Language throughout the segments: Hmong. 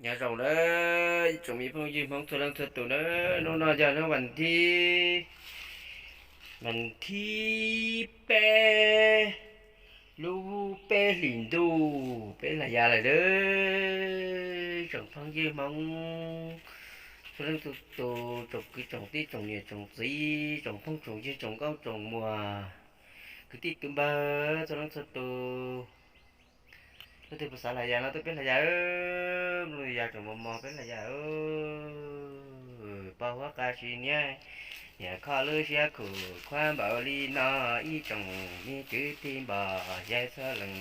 Nyob zoo nawb ib tsoom me phooj ywg Hmoob txhua leej txhua tus nawb, hnub no yog hnub vas thib, vas thib peb lub peb hlis ntuj peb hla ya lawm nawb. Tsoom phooj ywg Hmoob txhua leej txhua tus, tsoom kwv tsoom tij tsoom niam tsoom txiv tsoom phooj tsoom ywg tsoom nkauj tsoom muam kwv tij tub npawg txhua leej txhua tus, leej twg puas xav hla ya no tuaj peb hla ya, mloog ya tsoom mos mos peb hla ya. Pov huab qa si niab, niam kho lub siab khum khuab npaum li no, ib tsoom me kwv tij npog yai txhua leej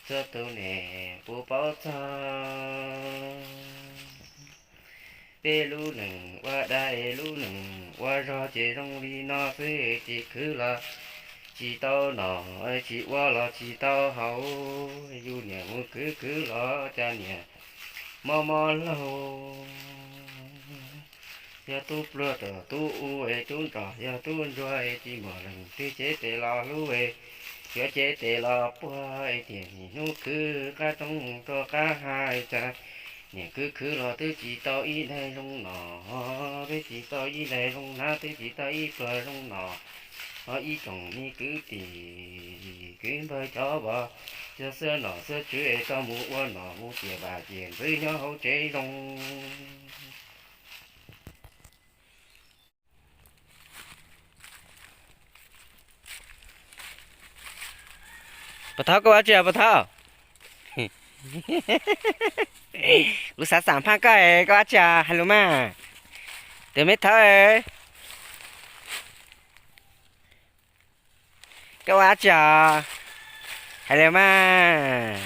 txhua tus niam puas paub txog. Peb lub neej ua dag es lub neej ua zog ces zoo li no xwb, tsis khwv los tsis tau noj, tsis ua los tsis tau haus. Yus niam mus khwv khwv los cas niam mob mob laug. Yog tub pluag tom tub u es tub nrog yog tub ntsuag es tsis muaj leej twg cev tes los hlub es, yuav cev tes los puag es tiam nim hnub khwv qab roob mus rau qab hav cas niam khwv khwv los twb tsis tau ib daig zoo noj, twb tsis tau ib daig zoo hnav, twb tsis tau ib pluag zoo noj. Ho ib tsoom me kwv tij kwv npawg cov vauv, cov xab nom xab tswv es tau mus ua nom mus ciam vaj ciam ntxwv nyob hauv tsev zoo. Puas thaub, koj ua dab tsi puas thaub? Kuv xav xam phaj koj es koj ua dab tsi hais lus mas. Tus me thaub, koj ua dab tsi os? Hais lus mas.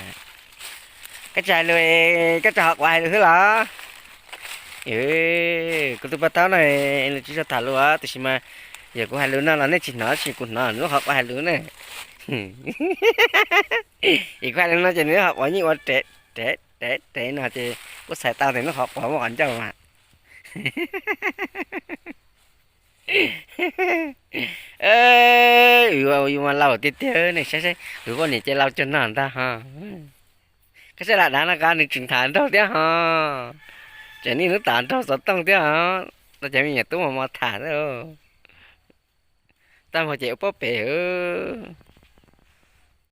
Koj tsis hais lus, koj tsis hov quav hais lus xwb los? Kuv tus poj thaub no nws tsis tshua tham lus, tiam sis mas yog kuv hais lus no los nej tsis hnov, tab sis kuv hnov nws lub qhov quav hais lus na. Es kuv hais lus no ces nws lub qhov quav yeej ua rev rev rev rev no ces kuv txhais tau tias nws lub qhov quav muaj qhov ncauj mas. Yus mas laus tiag tiag ne, saib saib yus poj niam ces laus cuag no ntag ho. Koj saib lam dav no qab nws tseem tham nraug thiab ho. Tseem niaj hnub tham nraug xov tooj thiab ho. Tau cov me nyuam tub mos mos tham xwb. Tag nrho ces ua pob pem.